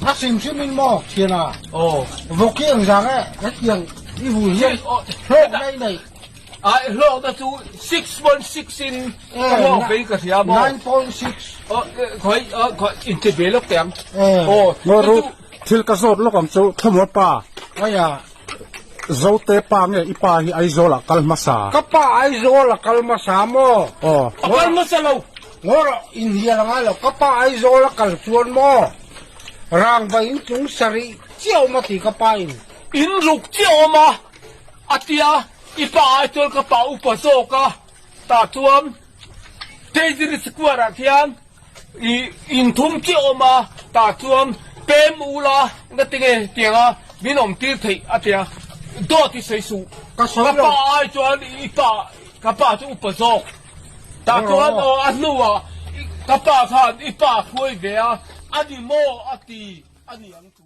A hrim hrim in maw thian a? Aw. Vawk hi engzah nge hetiang i vui hian hlawkna i neih? Ai hlawkna chu 6.6 in ka hlawk ve in ka hria maw? 9.6. Aw khawi khawi inti ve lawk teh ang. Aw. Ngaw thil ka zawt lawk ang chu Thlamuan pa. Aia. Zote pa nge i pa hi Aizawl ah kal hmasa? Ka pa Aizawl a kal hmasa maw? Aw. A kal hmasa lo. Ngaw rawh, inhial a ngai lo. Ka pa Aizawl a kal chuan maw? Rangva in chung sarih chiah awm a ti ka pa in. In ruk chiah awm a, a tia i pa ai chuan ka pa upa zawk a, tah chuan Treasury Square ah khian i in thum chiah awm a, tah chuan pem ula nga tinge tianga min awm tir theih a tia, dawt i sawi suh. Ka sawi lo. Ka pa ai chuan i pa ka pa chu upa zawk. Tah chuan aw a hnuah ka pa khan i pa hruai ve a, a ni maw a ti a ni ang chu.